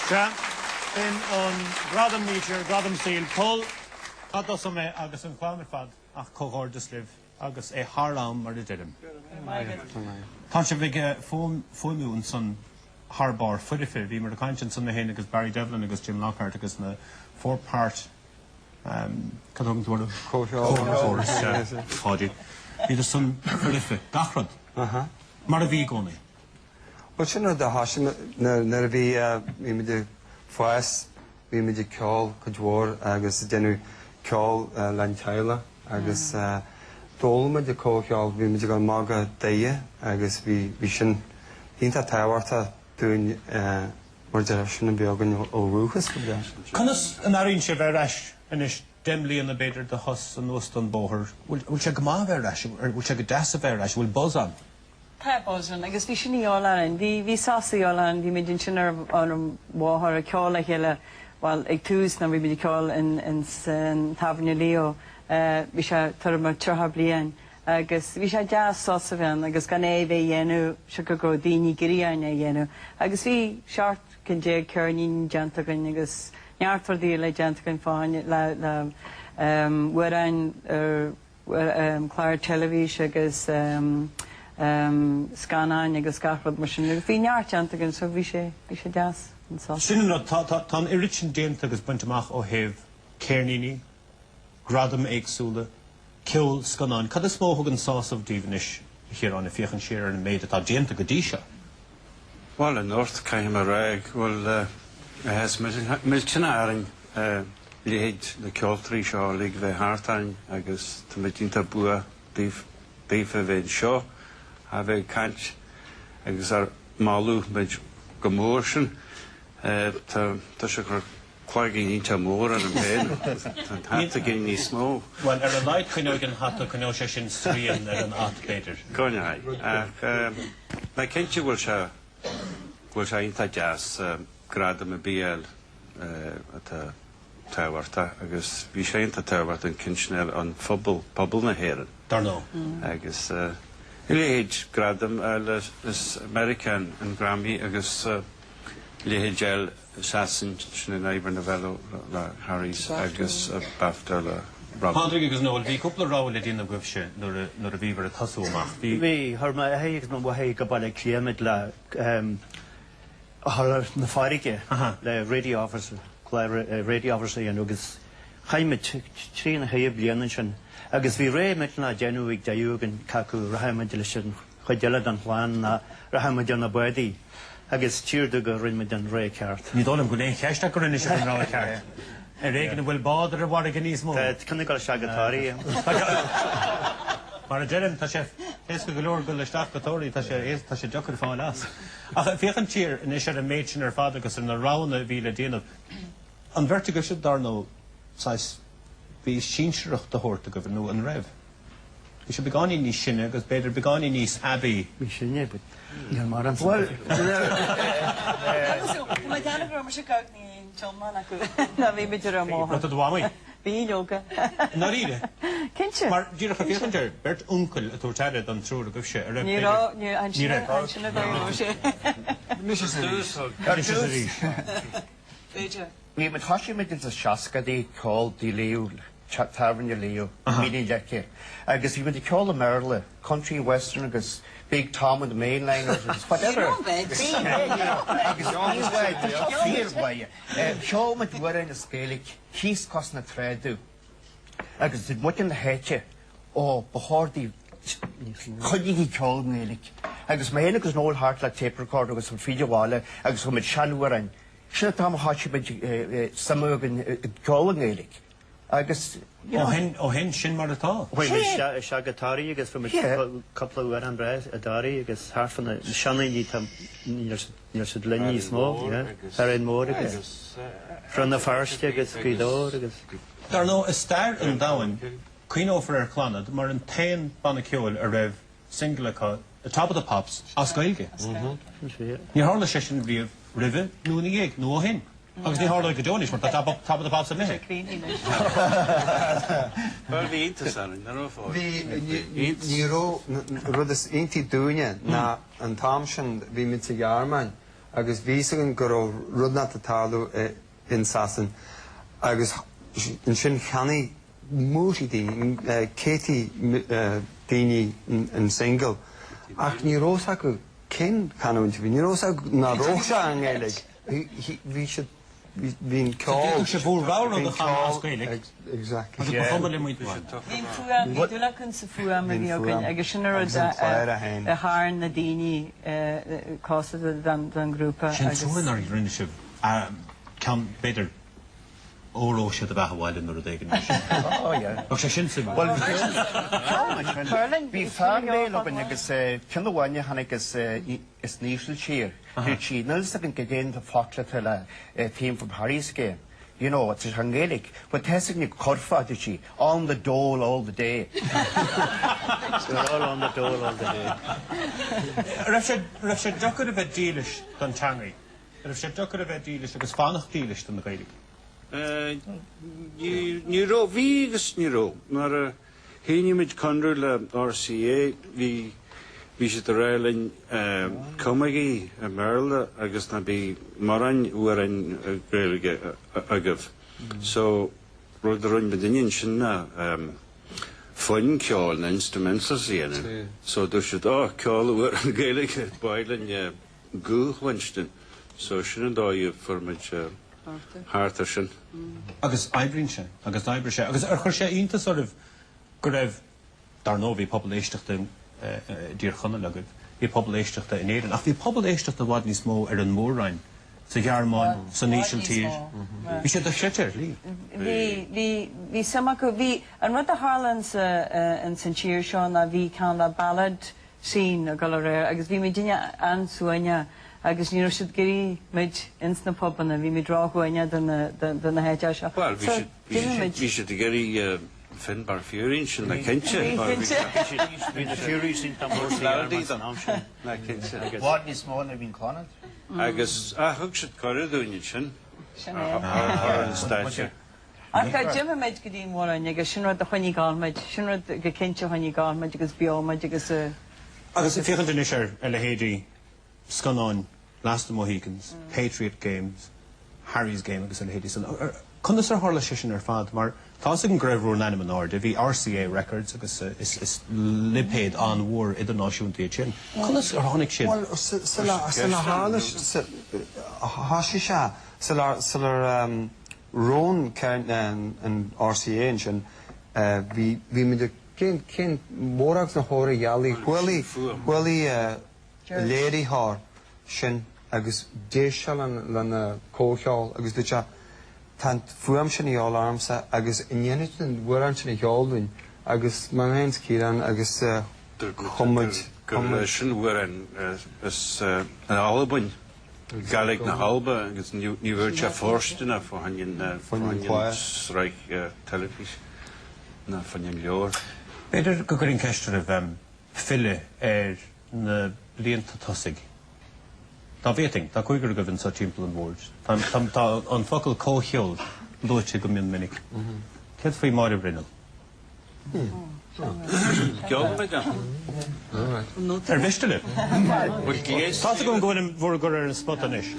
Sea, sin an gradam Meteor, gradam saoil. Pól, cá dtosóidh mé agus an chlann ar fad ach comhghairdeas libh agus é thar am mar a deirim. Tá sibh ag fuaimniú ansan thar barr foirfe. Bhíomar ag caint ansan mé féin agus Barry Devlin agus Jim Lockhart agus na four-part cad a thugann tú orthu? Comhcheol. Sea, Páidí. Bhíodar san foirfe, gach rud. Mar a bhí i gcónaí. Bhuel sin rud a thosaigh nuair a bhí bhí muid ag fás, bhí muid ag ceol cuid mhór agus ag déanamh ceol len teaghlach agus d'fhoghlaim muid an comhcheol, bhí muid ag dul amach go Doire agus bhí bhí sin iontach tábhachtach dúinn mar deir sin a bhí againn ó dhúchas go breá. Conas a n-airíonn sibh ar ais anois 10 mbliana b'fhéidir de shos anuas don bhóthar, bhfuil sé go maith a bheith ar ais, bhfuil sé go deas a bheith ar ais, bhfuil buzz ann? Tá buzz ann agus bhí sin a dhíobháil orainn. Bhí, bhí sos a dhíobháil orainn. Bhí muid ansin ar ar an bhóthar ag ceol le chéile, bhuel ag tús nuair bhí muid ag ceol in in san tábhairne Leo, bhí sé tuairim ar 30 bliain agus bhí sé deas sos a bheith ann agus gan é a bheith a dhéanamh siocair go raibh daoine ag iarraidh orainn é a dhéanamh agus bhí 17 cinn ceirnín déanta againn agus neart rudaí eile déanta againn fá choinne le le amhráin ar cláir teilifíse agus scannáin agus gach rud mar sin agus bhí neart déanta againn so bhí sé, bhí sé deas an sos. Sin an rud, tá, tá, tá an oiread sin déanta agus bainte amach ó thaobh ceirníní, gradaim éagsúla, ceol, scannáin. Cad is mó a thugann sásamh daoibh anois, a Chiaráin, ag féachaint siar ar an méid atá déanta go dtí seo? Bhuel, anocht, caithfidh mé a rá go bhfuil áthas millteanach orainn leithéid na ceoltóirí seo uilig bheith thart orainn agus táimid iontach buíoch daofa a bheith anseo, a bheith ag caint agus ár moladh muid go mór sin. Tá tá sé ag cur cloigeann iontach mór orm féin. Tá an hata ag éirí níos mó. Bhuel, ar a laghad coinneoidh an hata, coinneoidh sé sin srian ar an at, b'fhéidir. Coinneoidh. Ach tá cinnte go bhfuil sé, go bhfuil sé iontach deas gradam ar bith a fháil atá tábhachtach agus bhí sé iontach tábhachtach an cineál an phobal, pobal na hÉireann. Dar ndóigh. Agus a leithéid gradam a fháil as Meiriceá, an Grammy agus a leithéid eile i Sasain, sin an Ivor Novello le Harry's agus BAFTA le Robin. Pádraig agus Noel, bhí cúpla rogha le déanamh agaibhse nuair a nuair a bhíobhair ag tosú amach. Bhí. Bhí. Chuir m'athair agus mo mháthair go Baile Átha Cliath muid le thar na farraige le radio officer, clár radio officer a dhéanamh agus chaith muid trí nó ceithre bliana ansin agus bhí rogha millteanach le déanamh ag deireadh againn cé acu rachadh muid leis an chuid eile den chlann nó rachadh muid ar na bádaí agus tchíthear domh go rinne muid an rogha ceart. Ní dóigh liom go bhfuil aon cheist ach go rinne sibh an rogha ceart. Ar éigean a bhfuil bád ar an bhfarraige níos mó. Tá ceann ag dul isteach go Toraigh. Mar a deirim, tá sé éasca go leor dul isteach go Toraigh, tá sé tá sé deacair fáil as. Ach ag féachaint siar anois ar an méid sin ar fad agus ar na roghanna a bhí le déanamh, an bheirt agaibhse, dar ndóigh, saghas, bhí sinsearacht de shórt agaibh, nó an raibh? Bhí sibh beagáinín níos sine agus b'fhéidir beagáinín níos aibí. Bhí sinne, but níl mórán Bhuel, Agus tá mé ag déanamh go raibh mise ag ní tiomán acu ná bhí muid ar an mbóthar. Rud do mhamaí? Bhí, leoga. I ndáiríre? Cinnte. Mar, díreach ag féachaint air, beirt uncail ag tabhairt aire don triúr agaibhse, a raibh, Ní raibh, ní, ansin, ansin a d'éireodh sé. Anois is arís. Anois is arís. B'fhéidir. Bhí muid, thoisigh muid ins na seascadaí ceol Tigh Leo, Tábhairne Leo, Mín an Leice, agus bhí muid ag ceol i mBéarla, country, western agus Big Tom and the Mainliners agus whatever. Bhí an bheid. Agus bhí bheid, tá seo fíor mhaith. Cheol muid amhráin as Gaeilge thíos cois na trá dubh agus dúirt muintir na háite, ó, ba chóir daoibh coinnígí ceol i nGaeilge. Agus mé féin agus Noel thart le tape recorder agus an fríd an bhaile agus chuir muid seanamhráin. Sin an t-am a thoisigh muid suim againn i gceol i nGaeilge. Agus, you know. Ó shin, ó shin, sin mar atá. Chuaigh muid isteach go Toraigh agus fuair muid cúpla amhrán breá i dToraigh agus thart fá na seandaoine tá, níl siad linn níos mó, yeah. Árainn Mhór agus Rann na Feirste agus Gaoth Dobhair agus. Dar ndóigh, i stair an domhain, cuimhneofar ar Clannad mar an t-aon banna ceoil a raibh single acu, The Top of the Pops, as Gaeilge. Níor tharla sé sin riamh roimhe nó ina dhiaidh nó ó shin. Agus ní tharlóidh go deo anois mar tá Top of the Pops imithe. Bhuel, bhí iontas orainn, an raibh, a Phóil? Bhí, ní raibh, rud is iontaí dúinne ná an t-am sin bhí muid sa Ghearmáin. agus bhí fhios againn go raibh rud inteacht ag tarlú in Sasain agus ansin cheannaigh múrthaí daoine, céadtaí daoine an single ach ní raibh fhios acu cén chanúint a bhí, ní raibh fhios acu nach raibh sé i nGaeilge. Bhí siad, bhí an ceol. D'fhéadfadh sé bhur rogha rud a chanadh as Gaeilge Exactly. agus ba chuma le muintir an bhaile. Bhí an fuaim, bhí dúil acu sa fuaim a bhí againn agus sin an rud a tharraing na daoine cosúil don ghrúpa Sin agus. trua nár rinne sibh ceann, b'fhéidir, Óró Sé do Bheatha 'Bhaile nó rud éigin mar sin. Oh yeah. Bheadh sé sin suimiúil. Bhuel, bhí fear béil againn agus ceann amháin a tháinig as an Ísiltír, dúirt sí, níl fhios againn cad é na focla atá le Theme from Harry's Game. You know, it's i nGaeilge. But tá fhios againn go curfá, dúirt sí, on the dole all the day. We're all on the dole all the day. Raibh sé, raibh sé deacair a bheith dílis don teangaidh? Raibh sé deacair a bheith dílis agus fanacht dílis don Ghaeilge? Ní raibh. Bhí agus ní raibh. Nuair a shínigh muid conradh le RCA bhí bhí siad ag rá linn cumaigí i mBéarla agus ná bíodh mórán amhráin Gaeilge agaibh. So rud a rinne muidinne ansin ná fonn ceoil na instrumentals a dhéanamh. So dúirt siad, oh ceol amhrán Gaeilge, ba mhaith linn guth a chluinstin. So sin an dóigh a fuair muid thart ar sin. Agus oibríonn sé, agus d'oibrigh sé. Agus ar chuir sé iontas oraibh go raibh, dar ndóigh bhí pobal éisteachta i dTír Chonaill agaibh, bhí pobal éisteachta in Éirinn, ach bhí pobal éisteachta i bhfad níos mó ar an Mór-Roinn, sa Ghearmáin, san Ísiltír. Bhí sé dochreidte ar shlí. Bhí, bhí, bhí suim acu. Bhí, an rud a tharla insa, insan tír seo ná bhí cineál ballad scene ag dul ar aghaidh agus bhí muidinne an-suaimhneach agus ní raibh siad ag iarraidh muid ins na pubanna, bhí muid ró-shuaimhneach do na, do na háiteacha seo. Bhuel, bhí So, siad, bhí d'imigh siad, muid. bhí siad ag iarraidh Finbar Furey ansin, ná cinnte. Bhí, cinnte. Bhí na Fureys iontach mór sa Ghearmáin san am sin. Ná cinnte. I bhfad níos mó ná bhí an Clannad. Agus, ah, thug siad cuireadh dúinn ansin. Sin é. Ar an stáitse. Ach d'imigh muid go dtí an Mhór-Roinn agus sin rud a choinnigh ag gabháil muid, sin rud go cinnte a choinnigh ag gabháil muid agus beo muid agus a. Agus féachaint anois ar leithéidí scannáin Last of the Mohicans, Patriot Games, Harry's Game agus a leithéidí san, conas ar tharla sé sin ar fad? Mar tá fhios agam go raibh bhur n-ainm in airde, bhí RCA Records agus is lipéad an-mhór idirnáisiúnta iad sin. Conas ar tháinig siad? Bhuel, sular tharla, thosaigh sé, sular, sular raibh an RCA ansin, bhí, bhí muid ag, cén, cén, mórán de na hamhráin ghealaí, chualaigh, chualaigh léiritheoir sin agus d'éist sé lena comhcheol agus dúirt sé, tá an fuaim sin a dhíobháil ormsa agus an ndéanfaidh tú an amhrán sin a cheol dúinn agus mé féin is Ciarán agus chum muid, chum muid. Sin amhrán as an Albain. Gaidhlig na hAlba agus ní bheadh sé fóirsteanach fá choinne an sraith teilifíse ná fá choinne an leabhar. B'fhéidir go gcuirfinn ceist oraibh filleadh ar na blianta tosaigh. Dá bhféadfainn, tá cúigear agaibh anseo timpeall an bhoird. Tá an focal comhcheol luaite go mion minic. Céard faoi Máire Bhruinneall? Ceolfaimid an. Ar mhiste libh? Tá's agam go bhfuilim bhur gcur ar an spota anois.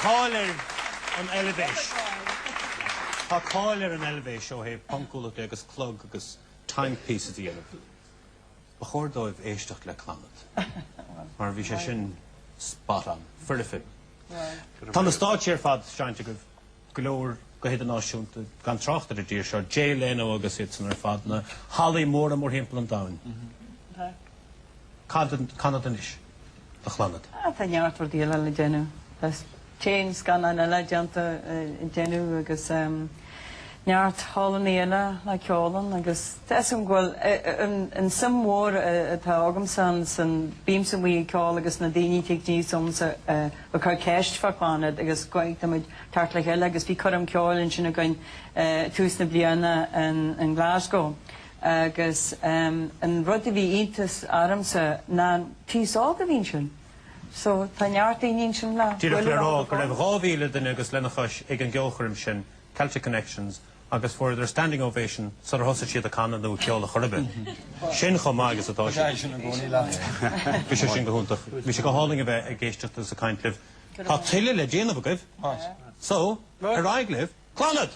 cáil ar an Eilvéis. Tá cáil ar an Eilvéis ó thaobh poncúlachta agus clog agus timepieces a dhéanamh. Ba chóir dóibh éisteacht le Clannad. Mar bhí sé sin spot on. Foirfe. Tá na stáitsí ar fad seinnte agaibh, go leor go hidirnáisiúnta, gan trácht ar an dtír seo, Jay Leno agus iad san ar fad, na hallaí móra mórthimpeall an domhain. Cad cad anois do Chlannad? Tá neart rudaí eile le déanamh. Tá téan scannán eile déanta ag déanamh agus neart hallanna eile le ceol ann agus tá fhios agam go bhfuil an suim mhór atá agamsa ann san bímse amuigh ag ceol agus na daoine ag tíocht aníos chugamsa ag cur ceist fá Clannad agus go tá muid teacht le chéile agus bhí coirm ceoil ansin againn tús na bliana in Glasgow agus an rud a bhí iontas ormsa ná an t-aos óg a bhí ansin. So tá neart daoine ansin le Díreach le rá go raibh 2,000 duine agus lena chois ag an gceolchoirm sin, Celtic Connections, agus fuaireadar standing ovation sular thosaigh siad ag canadh nó ag ceol a chor ar bith. Sin chomh maith agus atá siad. Bhí sé sin go hiontach. Bhí sé go hálainn a bheith ag éisteacht agus ag caint libh. Tá tuilleadh le déanamh agaibh. So, ar aghaidh libh. Clannad!